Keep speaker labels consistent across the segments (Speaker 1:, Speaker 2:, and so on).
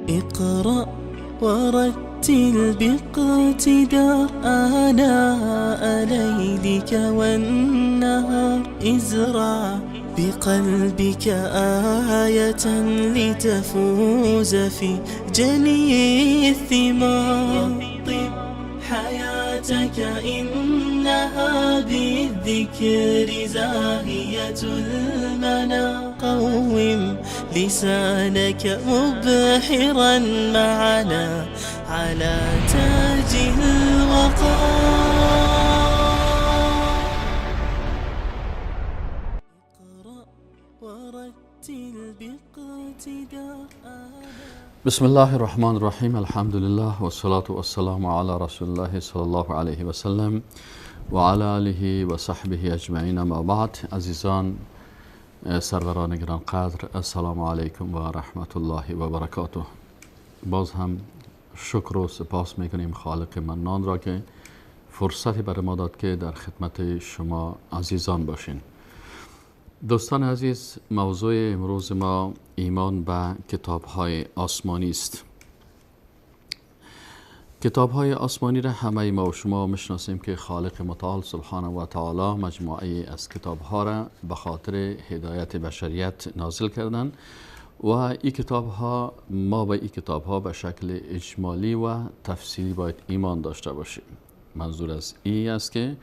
Speaker 1: اقرأ ورتل باقتدار آناء ليلك والنهار، ازرع بقلبك آية لتفوز في جني الثمار. رطب حياتك إنها بالذكر زاهية المنى، قوم لسانك مبحرا معنا على تاج الوقار. اقرأ ورتل باقتدار.
Speaker 2: بسم الله الرحمن الرحیم. الحمدلله و الصلاة و السلام علی رسول الله صلی الله علیه و سلم و علی آله و صحبه اجمعین، اما بعد. عزیزان، سروران گرانقدر، السلام علیکم و رحمت الله و برکاته. باز هم شکر و سپاس میکنیم خالق منان را که فرصتی برای ما داد که در خدمت شما عزیزان باشین. دوستان عزیز، موضوع امروز ما ایمان به کتاب‌های آسمانی است. کتاب‌های آسمانی را همه ما و شما میشناسیم که خالق متعال سبحانه و تعالی مجموعه از کتاب‌ها را به خاطر هدایت بشریت نازل کردند و این کتاب‌ها، ما به این کتاب‌ها به شکل اجمالی و تفصیلی باید ایمان داشته باشیم. منظور از این است که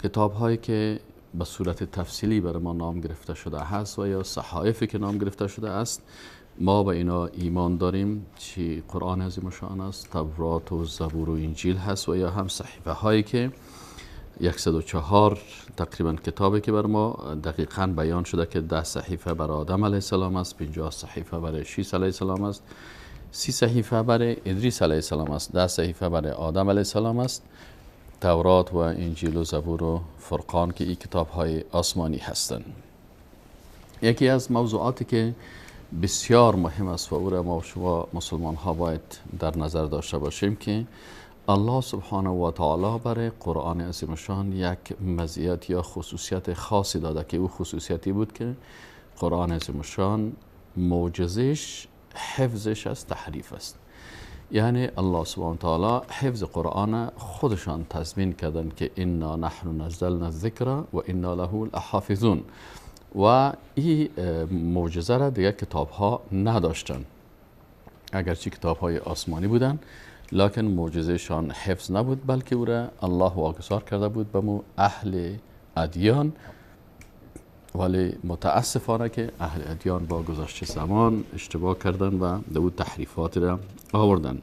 Speaker 2: کتاب‌هایی که به صورت تفصیلی برای ما نام گرفته شده هست و یا صحایفی که نام گرفته شده است، ما به اینا ایمان داریم، چی قرآن عظیم شان است، تورات و زبور و انجیل هست و یا هم صحیفه هایی که 104 تقریبا کتابی که بر ما دقیقاً بیان شده که 10 صحیفه برای آدم علیه السلام است، 50 صحیفه برای شیس علیه السلام است، 30 صحیفه برای ادریس علیه السلام است، 10 صحیفه برای آدم علیه السلام است، تورات و انجیل و زبور و فرقان که این کتاب های آسمانی هستند. یکی از موضوعاتی که بسیار مهم است و او را ما شما مسلمان ها باید در نظر داشته باشیم که الله سبحانه و تعالی برای قرآن عظیم الشان یک مزیت یا خصوصیت خاصی داده که او خصوصیتی بود که قرآن عظیم الشان معجزش حفظش از تحریف است. یعنی الله سبحانه و تعالی حفظ قرآن خودشان تضمین کردن که انا نحن نزلنا الذکر و انا له لحافظون، و این معجزه را دیگه کتاب ها نداشتن، اگرچه کتاب های آسمانی بودن لکن معجزه شان حفظ نبود، بلکه او را الله واگذار کرده بود به مو اهل ادیان. ولی متاسفانه که اهل ادیان با گذشت زمان اشتباه کردن و دو تحریفات را آوردن.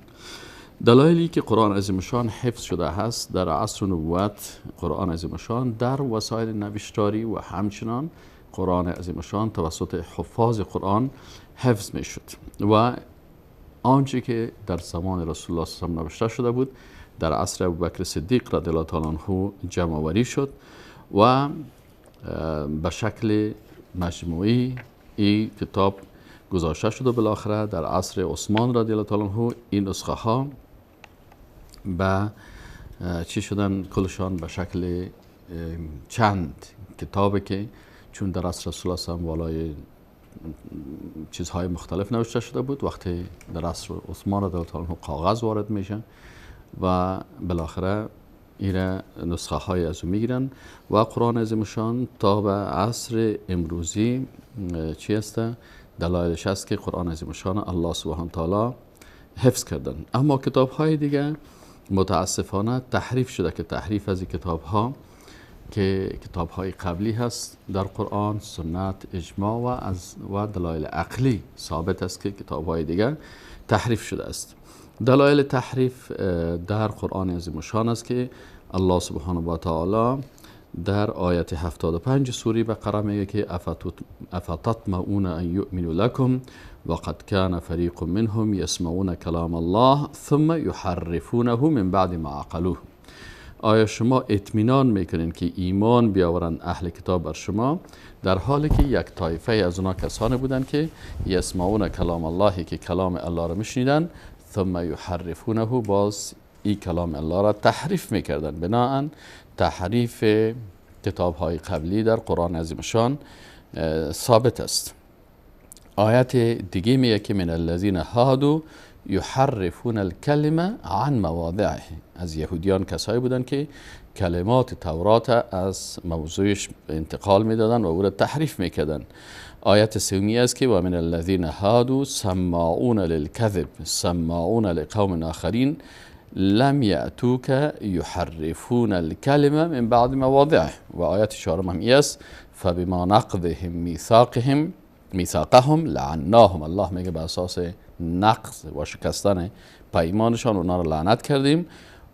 Speaker 2: دلایلی که قرآن عظیم شان حفظ شده هست در عصر نبوت، قرآن عظیم شان در وسایل نوشتاری و همچنان قرآن عظیم شان توسط حفاظ قرآن حفظ می شد و آنچه که در زمان رسول الله صلی الله علیه و نوشته شده بود در عصر ابوبکر صدیق رضی الله تعالی عنه جمع آوری شد و به شکل مجموعی این کتاب گذاشته شد و بالاخره در عصر عثمان رضی الله تعالی عنه این نسخه ها به چی شدن؟ کلشان به شکل چند کتابی که چون در عصر رسول الله صلی الله علیه و والای چیزهای مختلف نوشته شده بود، وقتی در عصر عثمان رضی الله تعالی عنه کاغذ وارد میشن و بالاخره ایره نسخه های از او میگیرن و قرآن عظیم شان تا به عصر امروزی چی است؟ دلایلش است که قرآن عظیم شان الله سبحانه تعالی حفظ کردن. اما کتاب های دیگه متاسفانه تحریف شده که تحریف از این کتاب ها که کتاب های قبلی هست در قرآن، سنت، اجماع و دلایل عقلی ثابت است که کتاب های دیگه تحریف شده است. دلایل تحریف در قرآن عظیم الشان است که الله سبحانه و تعالی در آیت 75 سوره بقره میگه که افتطمعون ان یؤمنوا لکم وقد کان فریق منهم یسمعون کلام الله ثم یحرفونه من بعد ما عقلوه. آیا شما اطمینان میکنین که ایمان بیاورند اهل کتاب بر شما، در حالی که یک طایفه از اونا کسانی بودند که یسمعون کلام الله، که کلام الله را میشنیدن، ثم یحرفونه، باز ای کلام الله را تحریف میکردن. بناهن تحریف کتاب های قبلی در قرآن عظیم شان ثابت است. آیت دیگه میگه که من الذین هادوا یحرفون الکلمه عن مواضعه. از یهودیان کسایی بودن که کلمات تورات از موضوعش انتقال میدادن و او را تحریف میکردن. آیت سومی است که و من الذین هادوا سماعون للكذب سماعون لقوم آخرین لم یأتوک یحرفون الکلمه من بعد مواضعه. و آیت چهارم هم است فبما نقضهم میثاقهم لعناهم. الله میگه به اساس نقض و شکستن پیمانشان اونا را لعنت کردیم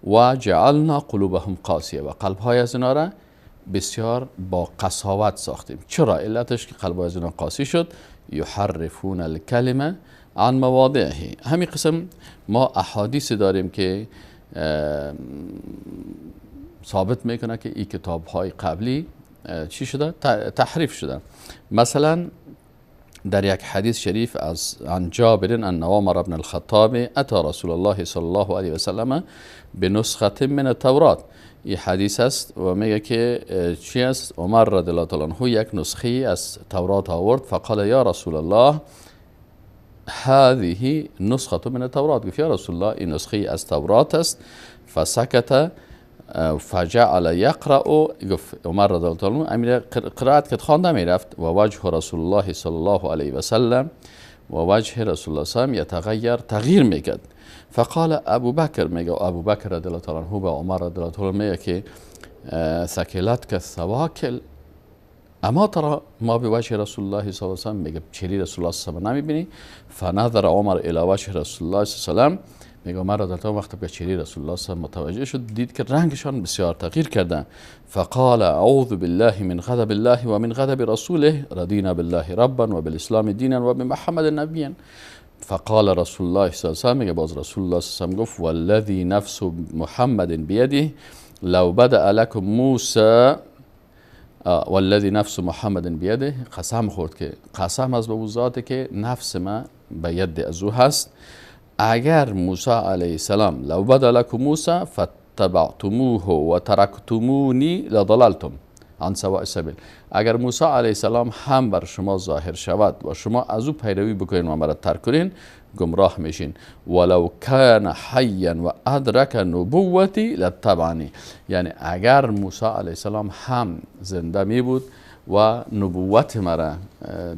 Speaker 2: و جعلنا قلوبهم قاسیه، و قلب های از اینا را بسیار با قساوت ساختیم. چرا؟ علتش که قلب های از اینا قاسی شد. یحرفون الکلمه عن مواضعه. همین قسم ما احادیث داریم که ثابت میکنه که این کتاب های قبلی چی شده؟ تحریف شده. مثلا در یک حدیث شریف از عن جابر ان عمر بن الخطاب اتى رسول الله صلی الله علیه و سلم بنسخه من التورات. این حدیث است و میگه که چی است؟ عمر رضی الله تعالی عنه یک نسخه از تورات آورد. فقال یا رسول الله هذه نسخه من التورات. گفت یا رسول الله این نسخه از تورات است. فسکت فجعل یقرأ. گفت عمر رضی الله تعالی عنه امیر قرائت که خوانده میرفت و وجه رسول الله صلی الله علیه و سلم و وجه رسول الله صلی الله علیه و سلم یتغیر، تغییر میکرد. فقال ابو بکر، میگه ابو بکر رضی الله تعالی عنه به عمر رضی الله تعالی میگه که ثکلتک الثواکل اما ترى ما بوجه رسول الله صلی الله علیه و سلم. میگه چهره رسول الله صلی الله علیه و سلم نمیبینی؟ فنظر عمر الی وجه رسول الله صلی الله علیه و سلم. میگه عمر رضی الله عنه وقتی به چهره رسول الله صلی الله علیه و متوجه شد دید که رنگشان بسیار تغییر کردن. فقال اعوذ بالله من غضب الله و من غضب رسوله رضینا بالله ربا و بالاسلام دینا و بمحمد نبیا. فقال رسول الله صلی الله علیه و سلم، میگه باز رسول الله صلی الله علیه و سلم گفت والذی نفس محمد بیده لو بدأ لكم موسی والذی نفس محمد بیده. قسم خورد که قسم از به او ذاته که نفس ما به ید از او هست، اگر موسی علیه السلام لو بدا لكم موسی فاتبعتموه و ترکتمونی لضللتم عن سواء السبیل. اگر موسی علیه السلام هم بر شما ظاهر شود و شما از او پیروی بکنین و مرا ترک کنین گمراه میشین. ولو کان حیا و ادرک نبوتی لاتبعنی. یعنی اگر موسی علیه السلام هم زنده می بود و نبوت مرا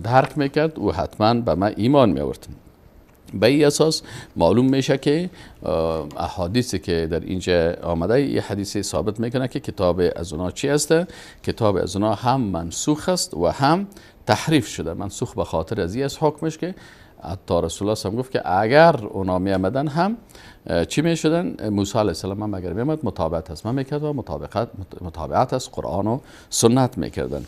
Speaker 2: درک میکرد او حتما به من ایمان می آورد. به این اساس معلوم میشه که احادیثی که در اینجا آمده یه حدیث ثابت میکنه که کتاب از اونا چی است؟ کتاب از اونا هم منسوخ است و هم تحریف شده. منسوخ به خاطر از این است حکمش که حتی رسول الله صلی گفت که اگر اونا می آمدن هم چی می شدن؟ موسی علیه السلام هم اگر می آمد مطابقت از من میکرد و مطابقت از قرآن و سنت میکردن.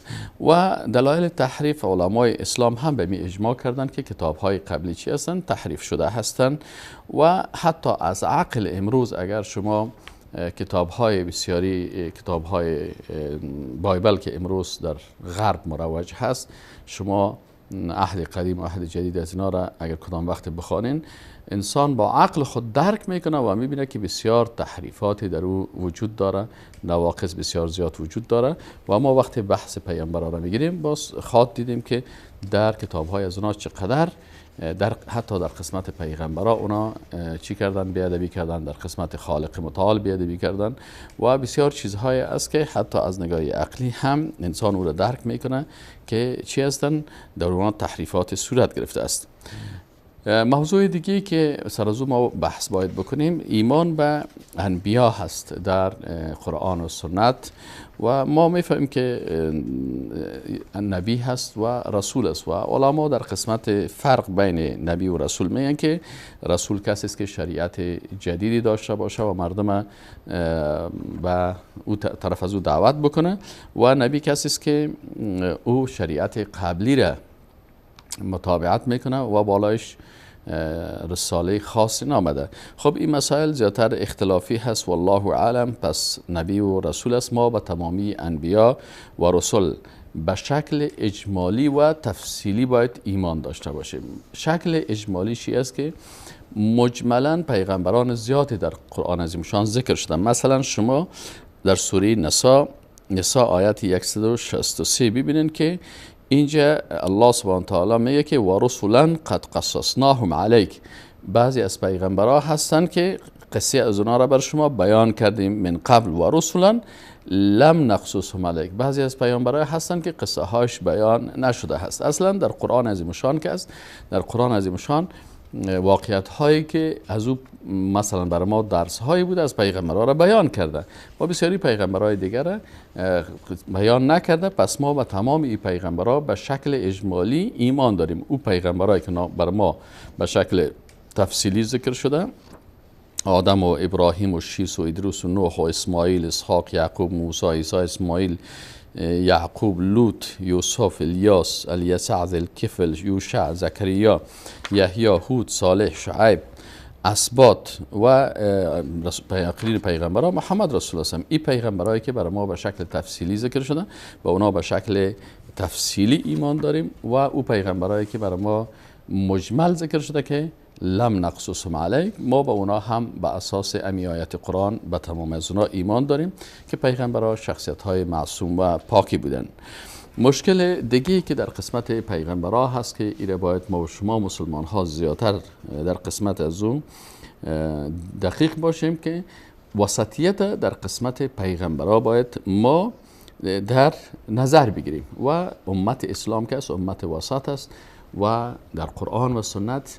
Speaker 2: و دلایل تحریف علمای اسلام هم به می اجماع کردن که کتاب های قبلی چی هستن؟ تحریف شده هستن. و حتی از عقل امروز اگر شما کتاب های بسیاری، کتاب های Bible که امروز در غرب مروج هست، شما عهد قدیم و عهد جدید از اینا را اگر کدام وقت بخوانین انسان با عقل خود درک میکنه و میبینه که بسیار تحریفاتی در او وجود داره، نواقص بسیار زیاد وجود داره. و ما وقتی بحث پیامبران را میگیریم باز خواد دیدیم که در کتاب های از اونا چقدر در حتی در قسمت پیغمبرا اونا چی کردن؟ بیادبی کردن. در قسمت خالق متعال بیادبی کردن و بسیار چیزهای است که حتی از نگاه عقلی هم انسان او را درک میکنه که چی هستن، در اونا تحریفات صورت گرفته است. موضوع دیگه که سر از ما بحث باید بکنیم ایمان به انبیا هست در قرآن و سنت. و ما میفهمیم که نبی هست و رسول است و علما در قسمت فرق بین نبی و رسول میگن که رسول کسی است که شریعت جدیدی داشته باشه و مردم به او طرف از او دعوت بکنه، و نبی کسی است که او شریعت قبلی را متابعت میکنه و بالایش رساله خاصی نامده. خب این مسائل زیادتر اختلافی هست والله اعلم. پس نبی و رسول است. ما به تمامی انبیا و رسول به شکل اجمالی و تفصیلی باید ایمان داشته باشیم. شکل اجمالی چی است؟ که مجملا پیغمبران زیادی در قرآن عظیم شان ذکر شدن. مثلا شما در سوره نساء آیت 163 ببینید که اینجا الله سبحانه تعالی میگه که و رسولا قد قصصناهم علیک، بعضی از پیغمبرها هستن که قصه از اونا را بر شما بیان کردیم من قبل، و رسولا لم نقصصهم علیک، بعضی از پیامبرها هستن که قصه هاش بیان نشده هست. اصلا در قرآن عظیم الشان که است، در قرآن عظیم الشان واقعیت هایی که از او مثلا برای ما درس هایی بود از پیغمبرها را بیان کرده و بسیاری پیغمبرهای دیگر را بیان نکرده. پس ما به تمام این پیغمبرها به شکل اجمالی ایمان داریم. او پیغمبرهایی که بر ما به شکل تفصیلی ذکر شده، آدم و ابراهیم و شیس و ادریس و نوح و اسماعیل، اسحاق، یعقوب، موسی، عیسی، اسماعیل، یعقوب، لوط، یوسف، الیاس، الیسع، ذوالکفل، یوشع، زکریا، یحیی، هود، صالح، شعیب، اسباط و آخرین پیغمبرها محمد رسول الله. این پیغمبرایی که برای ما به شکل تفصیلی ذکر شده، با اونا به شکل تفصیلی ایمان داریم، و او پیغمبرایی که برای ما مجمل ذکر شده که لم نقصصهم علیک، ما به اونا هم به اساس امی آیت قرآن به تمام از اونا ایمان داریم که پیغمبرها شخصیت های معصوم و پاکی بودن. مشکل دیگه که در قسمت پیغمبرها هست که ایره باید ما و شما مسلمان ها زیادتر در قسمت از اون دقیق باشیم که وسطیت در قسمت پیغمبرها باید ما در نظر بگیریم و امت اسلام که است امت وسط است و در قرآن و سنت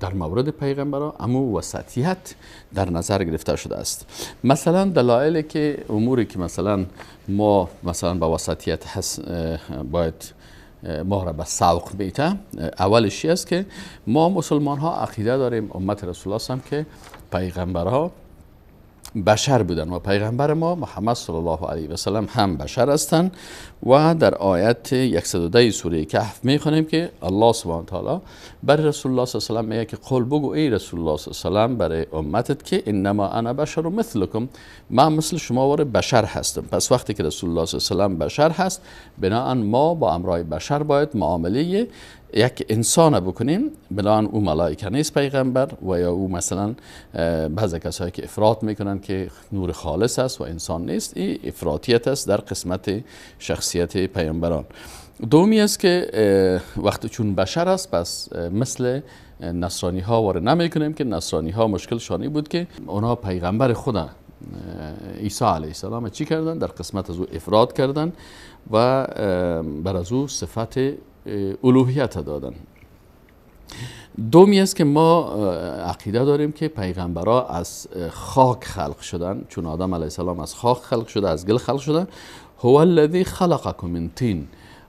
Speaker 2: در مورد پیغمبرها امو وسطیت در نظر گرفته شده است. مثلا دلایلی که اموری که مثلا ما مثلا با وسطیت باید ما را به سوق بیته، اولش است که ما مسلمان ها عقیده داریم امت رسول الله که پیغمبرها بشر بودن و پیغمبر ما محمد صلی الله علیه و سلم هم بشر هستند و در آیت 110 سوره کهف میخوانیم که الله سبحانه تعالی برای رسول الله صلی الله علیه و سلم میگه که قل بگو ای رسول الله صلی الله علیه و سلم برای امتت که انما انا بشر مثلکم، من مثل شما وار بشر هستم. پس وقتی که رسول الله صلی الله علیه و سلم بشر هست، بناءً ما با امرای بشر باید معامله یک انسان بکنیم، بناءً او ملائکه نیست پیغمبر و یا او مثلا بعضی کسایی که افراط میکنن که نور خالص است و انسان نیست، این افراطیت است در قسمت شخصیت پیامبران. دومی است که وقتی چون بشر است پس مثل نصرانی ها وارد نمی کنیم که نصرانی ها مشکل شانی بود که اونا پیغمبر خدا عیسی علیه السلام چی کردن؟ در قسمت از او افراط کردن و بر از او صفت الوهیت دادن. دومی است که ما عقیده داریم که پیغمبرها از خاک خلق شدن، چون آدم علیه السلام از خاک خلق شده، از گل خلق شده. هو الذی خلقکم من طین،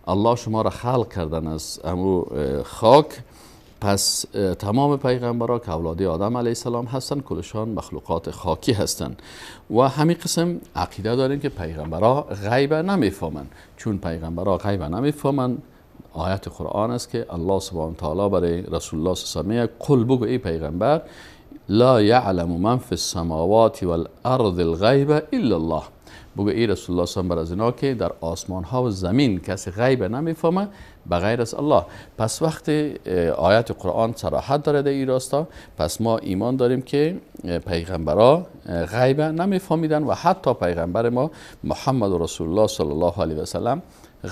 Speaker 2: الله شما را خلق کردن از امو خاک. پس تمام پیغمبرها که اولاد آدم علیه السلام هستند کلشان مخلوقات خاکی هستند و همین قسم عقیده داریم که پیغمبرها غیب نمیفهمند. چون پیغمبرها غیب نمیفهمند، آیت قرآن است که الله سبحانه تعالی برای رسول الله صلی الله علیه و سلم قل بگو ای پیغمبر لا یعلم من فی السماوات والارض الغیب الا الله، بگو ای رسول الله صلی الله علیه و سلم بر از اینا که در آسمان ها و زمین کسی غیب نمیفهمه بغیر از الله. پس وقتی آیت قرآن صراحت داره در این راستا، پس ما ایمان داریم که پیغمبرها غیب نمیفهمیدن و حتی پیغمبر ما محمد رسول الله صلی الله علیه و سلم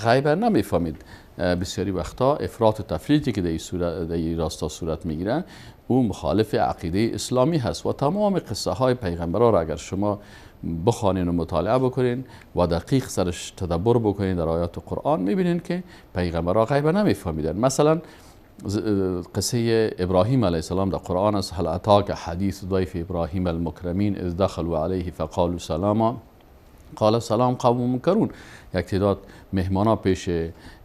Speaker 2: غیب نمیفهمید. بسیاری وقتا افراط و تفریطی که در این راستا صورت میگیره او مخالف عقیده اسلامی هست و تمام قصه های پیغمبرها را اگر شما بخوانین و مطالعه بکنین و دقیق سرش تدبر بکنین در آیات قرآن، میبینین که پیغمبرها غیب نمیفهمیدن. مثلا قصه ابراهیم علیه السلام در قرآن است، هل اتاک حدیث ضیف ابراهیم المکرمین اذ دخلوا علیه فقالوا سلاما قال سلام قوم منکرون. یک تعداد مهمانا پیش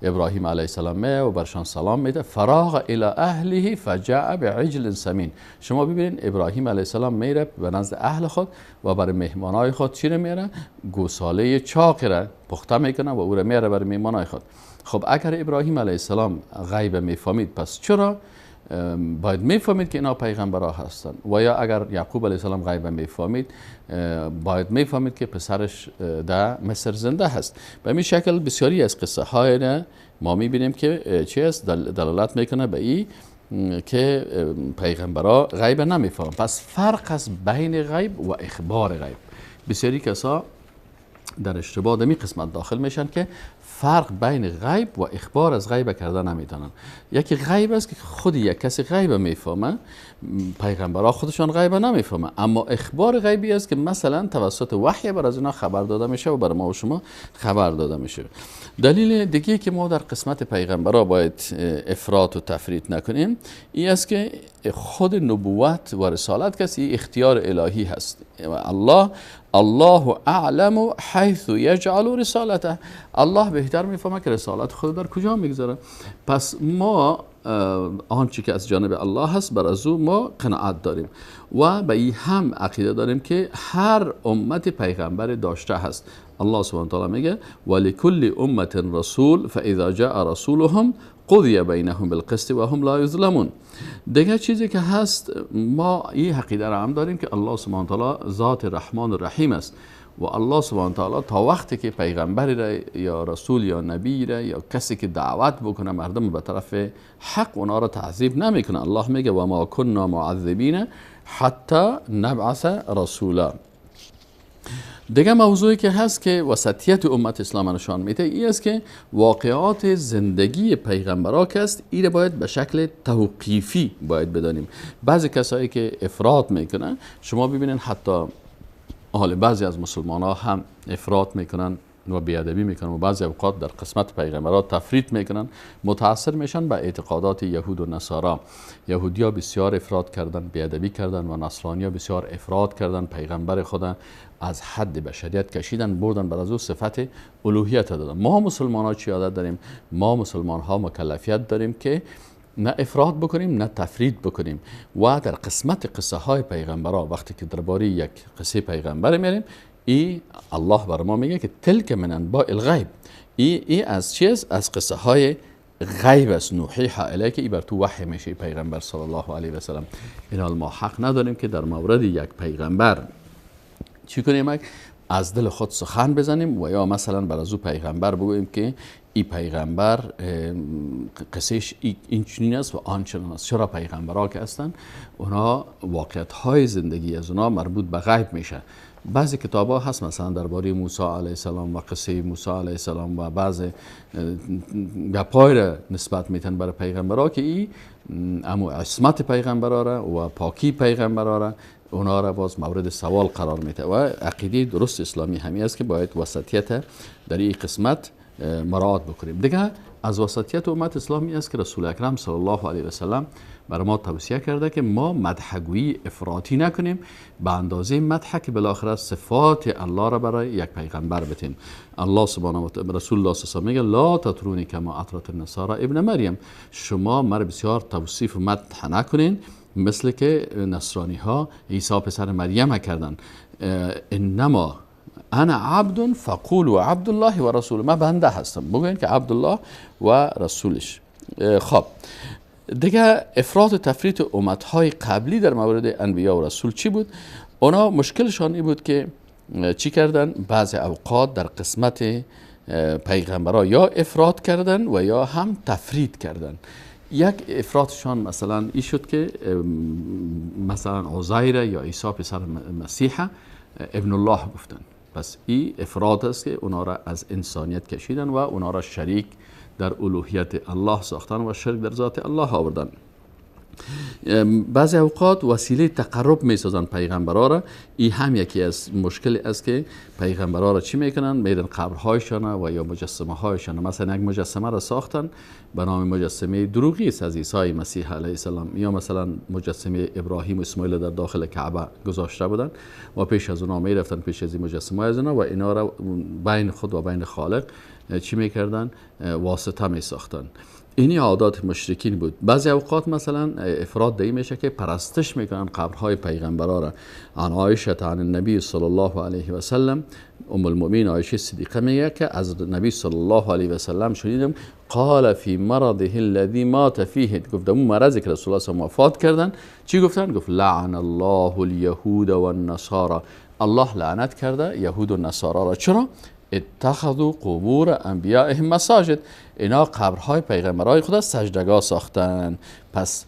Speaker 2: ابراهیم علیه السلام و برشان سلام میده، فراغ الی اهله فجاء بعجل سمین. شما ببینید ابراهیم علیه السلام میره به نزد اهل خود و برای مهمانای خود چی رو میاره؟ گوساله چاق را پخته میکنه و او را میاره برای مهمانای خود. خب اگر ابراهیم علیه السلام غیب میفهمید، پس چرا باید میفهمید که اینا پیغمبرها هستند؟ و یا اگر یعقوب علیه السلام غیب میفهمید، باید میفهمید که پسرش در مصر زنده هست. به این شکل بسیاری از قصه های ما میبینیم که چی است دلالت میکنه به این که پیغمبرها غیب نمیفهمند. پس فرق است بین غیب و اخبار غیب. بسیاری کسا در اشتباه در این قسمت داخل میشن که فرق بین غیب و اخبار از غیب کرده نمیتونن. یکی غیب است که خود یک کسی غیب میفهمه، پیغمبرها خودشان غیب نمیفهمه، اما اخبار غیبی است که مثلا توسط وحی بر از اینا خبر داده میشه و بر ما و شما خبر داده میشه. دلیل دیگه که ما در قسمت پیغمبرها باید افراط و تفریط نکنیم این است که خود نبوت و رسالت کسی اختیار الهی هست. الله اعلم حیث یجعل رسالته، الله بهتر میفهمه که رسالت خود در کجا میگذاره. پس ما آنچه که از جانب الله هست بر از او ما قناعت داریم و به این هم عقیده داریم که هر امت پیغمبر داشته هست. الله سبحانه وتعالی میگه ولکل امت رسول فاذا جاء رسولهم قضی بینهم بالقسط و هم لا یظلمون. دیگه چیزی که هست، ما این عقیده را هم داریم که الله سبحانه وتعالی ذات رحمان و رحیم است و الله سبحانه وتعالی تا وقتی که پیغمبری را یا رسول یا نبی را یا کسی که دعوت بکنه مردم به طرف حق، اونا را تعذیب نمیکنه. الله میگه و ما كنا معذبین حتی نبعث رسولا. دیگه موضوعی که هست که وسطیت امت اسلام نشان میده این است که واقعات زندگی پیغمبرا که است این باید به شکل توقیفی باید بدانیم. بعضی کسایی که افراط میکنن، شما ببینین حتی حال بعضی از مسلمان ها هم افراط میکنن و بیادبی میکنن و بعضی اوقات در قسمت پیغمبرات تفریط میکنن، متاثر میشن به اعتقادات یهود و نصارا. یهودیا بسیار افراط کردن، بیادبی کردن و نصرانیا بسیار افراط کردن، پیغمبر خدا از حد بشریت کشیدن، بردن بر از او صفت الوهیت دادن. ما مسلمان ها چی عادت داریم؟ ما مسلمان ها مکلفیت داریم که نه افراط بکنیم نه تفرید بکنیم و در قسمت قصه های پیغمبرا وقتی که درباره یک قصه پیغمبر میریم، ای الله بر ما میگه که تلک من انباء الغیب، ای از چیز، از قصه های غیب است، نوحیها الیک، ای بر تو وحی میشه پیغمبر صلی الله علیه و سلم. اینا ما حق نداریم که در مورد یک پیغمبر چی کنیم؟ از دل خود سخن بزنیم و یا مثلا بر از او پیغمبر بگوییم که ای پیغمبر قصهش این چنین است و آنچنان است. چرا پیغمبرها که هستن اونا واقعیت های زندگی از اونا مربوط به غیب میشه. بعضی کتاب ها هست مثلا درباره موسی علیه السلام و قصه موسی علیه السلام و بعض گپای را نسبت میتن برای پیغمبرها که ای امو عصمت پیغمبرها را و پاکی پیغمبرها را اونا را باز مورد سوال قرار میده. و عقیده درست اسلامی همی است که باید وسطیت در این قسمت مراعات بکنیم. دیگه از وسطیت امت اسلامی است که رسول اکرم صلی الله علیه و سلم بر ما توصیه کرده که ما مدحگویی افراطی نکنیم به اندازه مدح که بالاخره صفات الله را برای یک پیغمبر بتیم. الله سبحانه و تعالی رسول الله صلی الله علیه و میگه لا تطرونی کما اطرت النصارى ابن مریم، شما مرا بسیار توصیف و مدح نکنین مثل که نصرانی ها عیسی پسر مریم کردن. انما انا عبد فقولوا عبد الله و رسول، من بنده هستم، بگوین که عبدالله و رسولش. خب دیگه افراط و تفریط امتهای قبلی در مورد انبیا و رسول چی بود؟ اونا مشکلشان این بود که چی کردن؟ بعضی اوقات در قسمت پیغمبرها یا افراط کردن و یا هم تفریط کردن. یک افراطشان مثلا این شد که مثلا عزیر یا عیسی پسر مسیح ابن الله گفتن. پس این افراط است که اونا را از انسانیت کشیدن و اونا را شریک در الوهیت الله ساختن و شرک در ذات الله آوردن. بعضی اوقات وسیله تقرب می سازن پیغمبرها را. این هم یکی از مشکل است که پیغمبرها را چی میکنن؟ میرن قبرهایشان و یا مجسمه هایشان. مثلا یک مجسمه را ساختن به نام مجسمه دروغی است از عیسی مسیح علیه السلام، یا مثلا مجسمه ابراهیم و اسماعیل در داخل کعبه گذاشته بودن و پیش از اونا میرفتن پیش از این مجسمه از اونا و اینا را بین خود و بین خالق چی میکردن؟ واسطه میساختن. اینی عادات مشرکین بود. بعضی اوقات مثلا افراد دی میشه که پرستش میکنن قبرهای پیغمبرا را. عن عایشه عن النبی صلی الله علیه و سلم، ام المؤمنین عایشه صدیقه میگه که از نبی صلی الله علیه و سلم شنیدم قال فی مرضه الذی مات فیه، گفت اون مرضی که رسول الله صلی الله علیه و وفات کردن چی گفتن؟ گفت لعن الله اليهود والنصارى، الله لعنت کرده یهود و نصارا را. چرا؟ اتخذوا قبور انبیائهم مساجد، اینا قبرهای پیغمبرای خدا سجدگاه ساختن. پس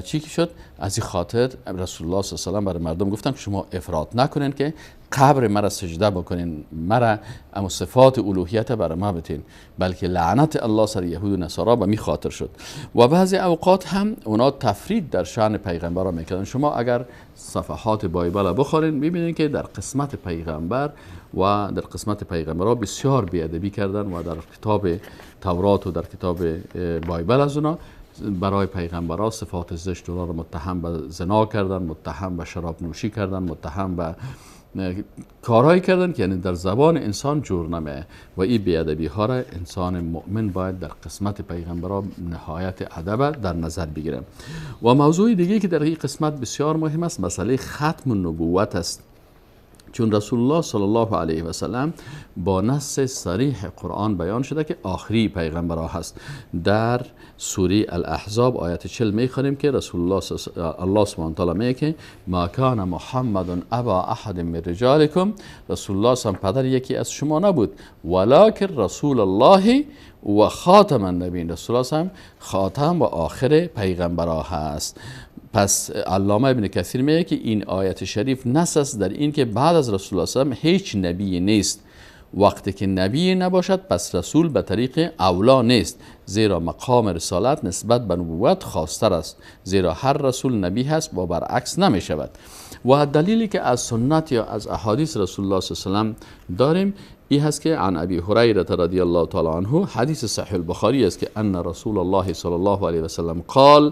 Speaker 2: چی که شد؟ از این خاطر رسول الله صلی الله علیه و سلم برای مردم گفتن که شما افراط نکنین که قبر مرا سجده بکنین، مرا اما صفات الوهیت برای ما بتین، بلکه لعنت الله سر یهود و نصارا به می خاطر شد. و بعضی اوقات هم اونا تفرید در شأن پیغمبر را میکردن. شما اگر صفحات بایبل بخورین میبینین که در قسمت پیغمبر و در قسمت پیغمبرها بسیار بی‌ادبی کردن و در کتاب تورات و در کتاب بایبل از اونا برای پیغمبرها صفات زشت اونا رو متهم به زنا کردن، متهم به شراب نوشی کردن، متهم به کارهایی کردن که یعنی در زبان انسان جور نمیه. و این بی‌ادبی ها را انسان مؤمن باید در قسمت پیغمبرها نهایت ادب در نظر بگیره. و موضوع دیگه که در این قسمت بسیار مهم است مسئله ختم نبوت است، چون رسول الله صلی الله علیه و سلم با نص صریح قرآن بیان شده که آخری پیغمبرها هست. در سوره الاحزاب آیت 40 میخوانیم که رسول الله الله سبحانه وتعالی میگه که ما کان محمد ابا احد من رجالکم، رسول الله صلی پدر یکی از شما نبود، ولکن رسول الله و خاتم النبیین، رسول الله صلی خاتم و آخر پیغمبرها هست. پس علامه ابن کثیر میگه که این آیت شریف نص است در این که بعد از رسول الله صلی الله علیه و سلم هیچ نبی نیست. وقتی که نبی نباشد پس رسول به طریق اولا نیست، زیرا مقام رسالت نسبت به نبوت خاصتر است، زیرا هر رسول نبی هست و برعکس نمی شود. و دلیلی که از سنت یا از احادیث رسول الله صلی الله علیه و سلم داریم این هست که عن ابی هریره رضی الله تعالی عنه، حدیث صحیح البخاری است که ان رسول الله صلی الله علیه و سلم قال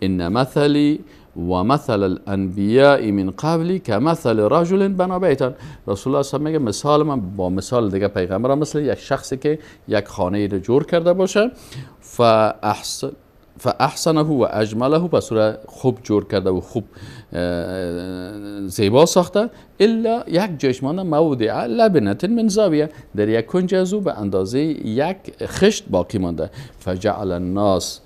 Speaker 2: ان مثلی و مثل الانبیاء من قبلی كمثل رجل بنا بیتا. رسول الله صلی الله علیه و میگه مثال من با مثال دیگه پیغمبران مثل یک شخصی که یک خانه رو جور کرده باشه، فاحسنه و اجمله، پس او خوب جور کرده و خوب زیبا ساخته، الا یک جایش مانده موضع لبنة من زاویه، در یک کنج از او به اندازه یک خشت باقی مانده. فجعل الناس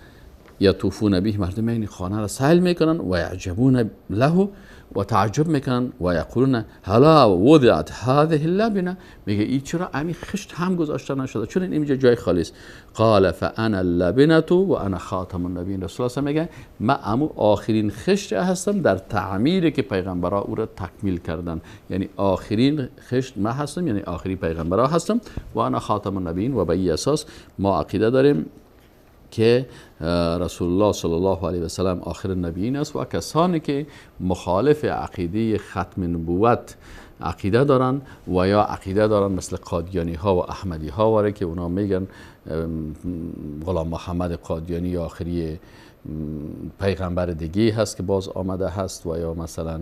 Speaker 2: یطوفون به، مردم این خانه را سیل میکنن و یعجبون له و تعجب میکنن و یقولون هلا وضعت هذه اللبنه، میگه این چرا امی خشت هم گذاشته نشده، چون اینجا جای خالی است. قال فانا اللبنه و انا خاتم النبیین. رسول الله میگه من امو آخرین خشت هستم در تعمیری که پیغمبرا او را تکمیل کردن، یعنی آخرین خشت ما هستم، یعنی آخرین پیغمبرا هستم و انا خاتم النبیین. و به این اساس ما عقیده داریم که رسول الله صلی الله علیه و سلم آخر نبیین است و کسانی که مخالف عقیده ختم نبوت عقیده دارن و یا عقیده دارن مثل قادیانی ها و احمدی ها واره که اونا میگن غلام محمد قادیانی یا آخری پیغمبر دیگه هست که باز آمده هست، و یا مثلا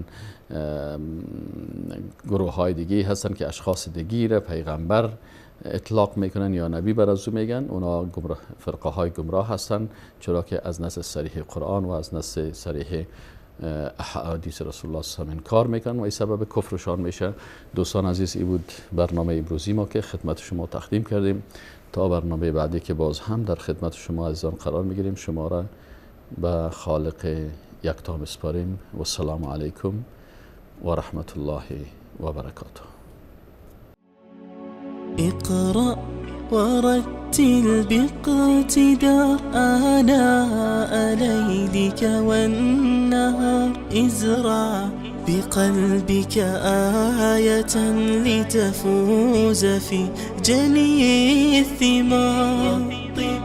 Speaker 2: گروه های دیگه هستن که اشخاص دیگه را پیغمبر اطلاق میکنن یا نبی بر از او میگن، اونا گمراه، فرقه های گمراه هستن، چرا که از نص صریح قرآن و از نص صریح احادیث رسول الله صلی الله علیه و انکار میکنن و این سبب کفرشان میشه. دوستان عزیز، ای بود برنامه امروزی ما که خدمت شما تقدیم کردیم. تا برنامه بعدی که باز هم در خدمت شما عزیزان قرار میگیریم، شما را به خالق یکتا میسپاریم. و السلام علیکم و رحمت الله و برکاته.
Speaker 1: اقرأ ورتل باقتدار آناء ليلك والنهار، ازرع بقلبك آية لتفوز في جني الثمار. طب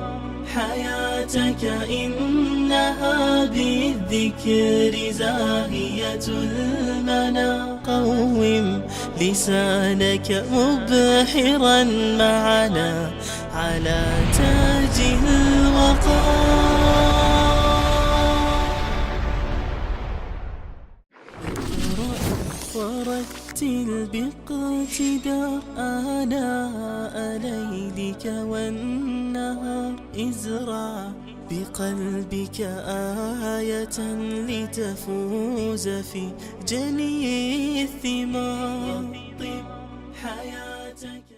Speaker 1: حياتك إنها بالذكر زاهية المنى، قوم لسانك مبحرا معنا على تاج الوقار. ورتل باقتدار آناء ليلك والنهار، ازرع بقلبك آية لتفوز في جني الثمار. طب حياتك.